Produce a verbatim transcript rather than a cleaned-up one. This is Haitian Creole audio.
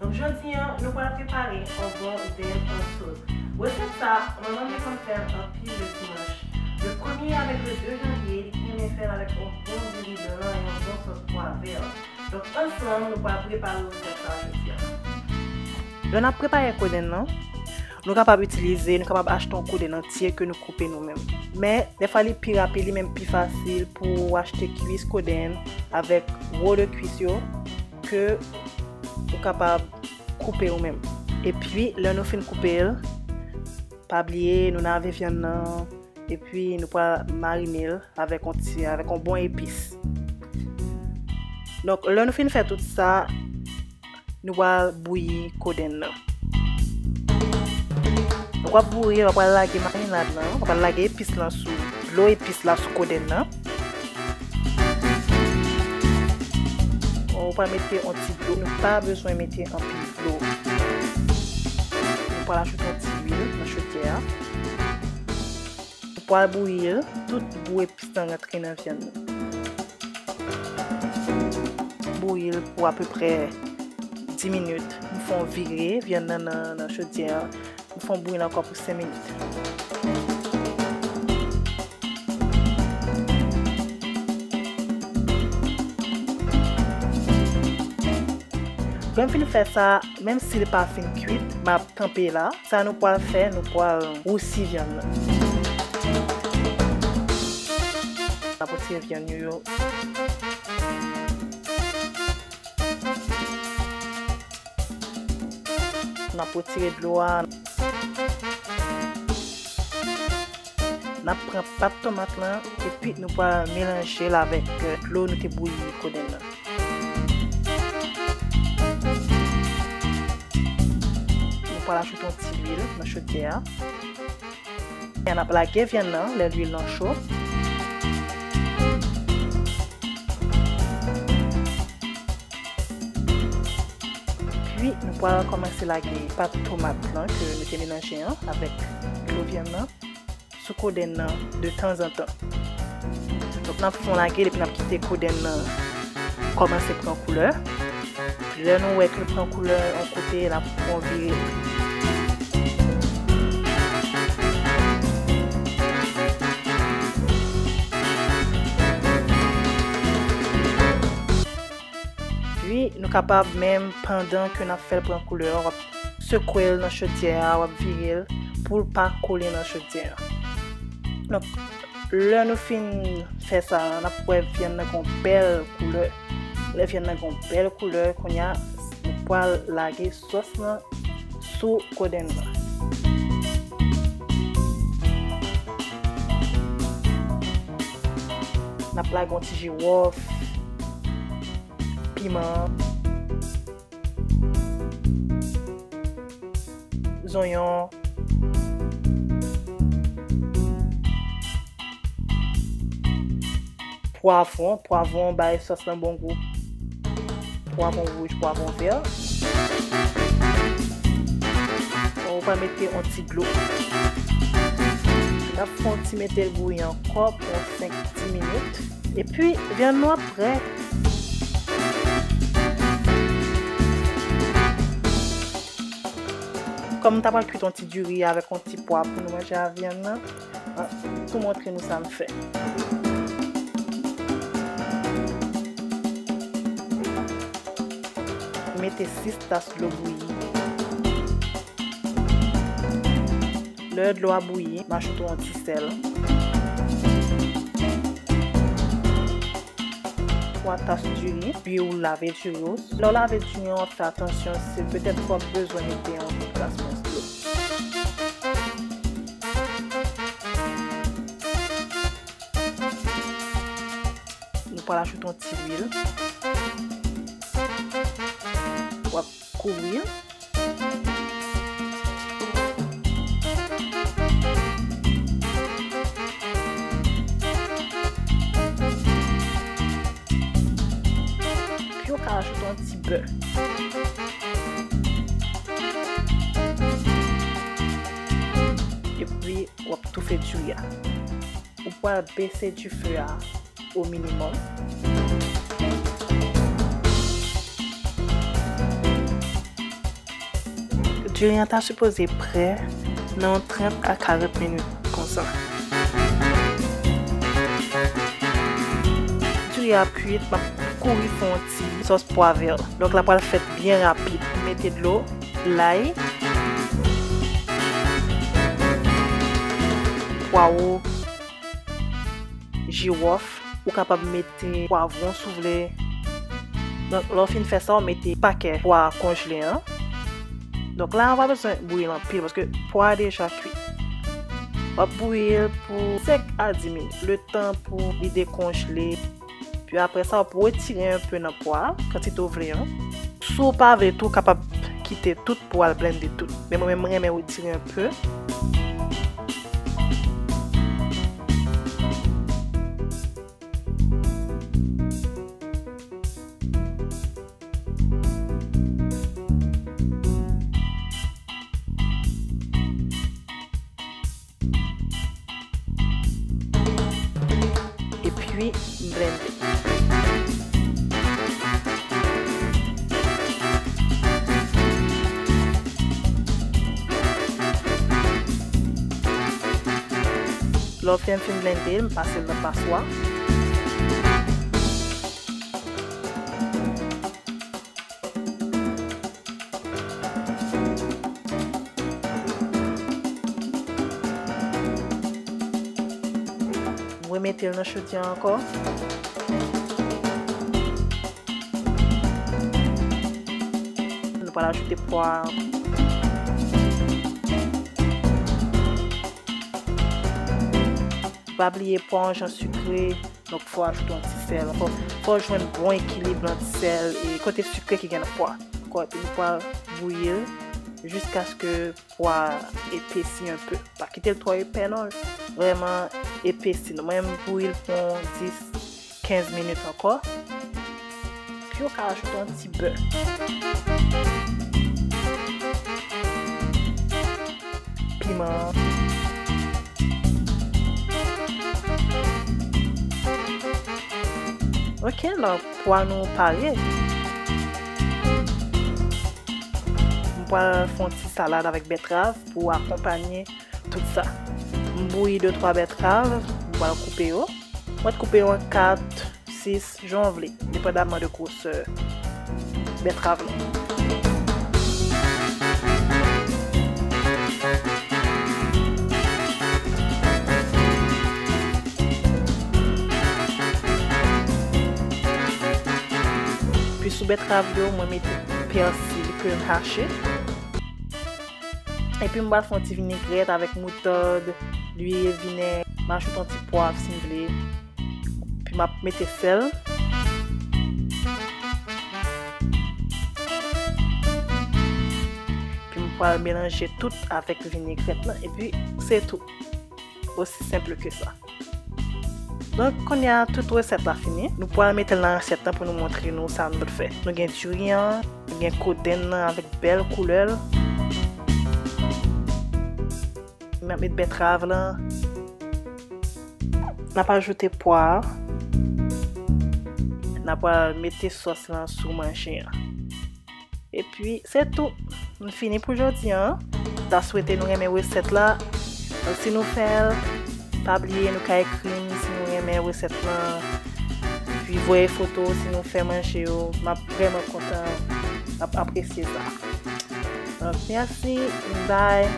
Donk, jodi a, nou pral prepare yon bon dend an sos. Resèt sa, manman m te konn fè l anpil le dimanch. Le premye avèk le de janvye, li renmen fè l avèk yon bon diri blan e yon bon sòs pwa vè. Donk, ansanm, nou pral prepare resèt sa jodi a. Lè n ap prepare kodenn nan, nou kapab itilize, nou kapab achte yon kodenn antye ke nou koupe nou menm. Men, dèfwa li pi rapid, li menm pi fasil pou w achte kwis kodenn avèk wo de kwis yo ke ou kapab koupe ou menm. Epi, lè nou fin koupe l, pa bliye, nou lave vyann nan, epi nou pral marine l avèk yon ti, avèk yon bon epis. Donk, lè nou fin fè tout sa, nou pral bouyi kodenn nan. Donk, w ap bouyi, w ap pral lage marinad lan, w ap pral lage epis lan sou, dlo epis la sou kodenn nan. Ou pral mete yon ti dlo, nou pa bezwen mete anpil dlo. Nou pral ajoute yon ti lwil nan chodyè a. Nou pral bouyi l, tout gou epis lan rantre nan vyann nan. Bouyi l pou apeprè dis minit. M fè yon vire vyann nan nan, nan chodyè a. M fè yon bouyi l ankò pou senk minit. Lè m fin fè sa, menm si li pa fin kwit, m ap kanpe la. Sa nou pral fè, nou pral wousi vyann nan. N ap retire vyann yo yo. N ap retire dlo a. N ap pran pat tomat lan, epi nou pral melanje l avèk, euh, dlo nou te bouyi kodenn nan. Nou pral ajoute yon ti lwil nan chodyè a. N ap lage vyann nan lè lwil lan cho. Epi, nou pral kòmanse lage pat tomat lan ke nou te melanje an avèk dlo vyann nan sou kodenn nan de tanzantan. Donk, n ap fè yon lage l epi n ap kite kodenn nan kòmanse pran koulè. Lè nou wè ke l pran koulè yon kote, n ap fè yon vire. Epi, nou kapab menm, pandan ke n ap fè l pran koulè, w ap sekwe l nan chodyè a, w ap vire l pou l pa kole nan chodyè a. Donk, lè nou fin fè sa, n ap wè vyann nan gon bèl koulè. Lè vyann nan gon bèl koulè, kounye a, nou pral lage sòs lan sou kodenn nan. N ap lage yon ti jiwòf, piman, zonyon, pwavwon. Pwavwon bay sòs lan bon gou. Pwavwon wouj, pwavwon vè. Ou pral mete yon ti dlo. N ap fè yon ti mete l bouyi ankò pou yon senk dis minit. Epi, vyann nou ap prè. Kòm m ta pral kwit yon ti diri avèk yon ti pwa pou nou manje a vyann nan, m ap tou montre nou sa m fè. Mete sis tas dlo bouyi. Lè dlo a bouyi, m ajoute yon ti sèl. Twa tas diri, epi ou lave diri w. Lè w lave diri an, w ap fè atansyon, se petèt w ap bezwen mete yon ti kras mwens dlo. Nou pral ajoute yon ti lwil. W ap kouvri l. Epi w ka ajoute yon ti bè. Epi w ap toufe diri a. Ou pral bese dife a o minimòm. Diri an ta sipoze prè nan yon trant a karant minit konsa. Diri a ap kwit, m ap kouri fè yon ti sòs pwa vè. Donk la pral fèt byen rapid. Mete dlo, lay, pwawo, jiwòf, ou kapab mete pwavwon si w vle. Donk, lè w fin fè sa, w mete pakè pwa konjle an. Donk la, w pa bezwen bouyi l anpil paske pwa a deja kwi. W ap bouyi l pou senk a dis minit, letan pou li dekonjle. Pi apre sa, w ap retire enpe nan pwa a, kantite w vle an. Si w pa vle tou, w kapab kite tout pou w al blende tout. Men mwen menm, mwen renmen retire enpe. Epi, m blende. Lè w fin, fin blende, m pase l nan paswa. Remete l nan chodye a ankò. Nou pral ajoute pwa a. Pa bliye pwa an jan sikre. Donk, fò ajoute yon ti sèl. Fò, fò jwenn bon ekilib ant sèl e kote sikre ki gen nan pwa. Ankò, epi nou pral bouyi l jiskaske pwa a epesi enpe. Pa kite l twò epè non. Vrèman epesi. Mwen, m bouyi l pou yon dis, kenz minit ankò. Pi ou ka ajoute yon ti bè. Piman. Ok, la, pwa nou pare. M pral fè yon ti salad avèk bètrav pou akonpanye tout sa. M bouyi de twa bètrav, m pral koupe yo. Mwen koupe yo an kat, sis, jan w vle, depandaman de gwosè bètrav lan. Pi sou bètrav yo, mwen mete pèsi ke m hache. Epi m pral fè yon ti vinegrèt avèk moutad, lwil, vinèg, m ajoute yon ti pwav si m vle. Pi m ap mete sèl. Pi m pral melanje tout avèk vinegrèt lan. Epi se tou. Osi senp ke sa. Donk, kounye a, tout resèt la fini. Nou pral mete l nan asyèt lan pou nou montre nou sa nou dwe fè. Nou gen diri an, nou gen kodenn nan avèk bèl koulè l. M ap met bètrav lan. N ap ajoute pwa a. N ap pral mete sòs lan sou manje an. Epi, se tou. Nou fini pou jodi a. Ta swete nou renmen resèt la. Donk, si nou fè l, pa bliye nou ka ekri m si nou renmen resèt lan. Epi, voye foto si nou fè manje yo. M ap vrèman kontan, m ap apresye sa. Donk, mèsi. Bye.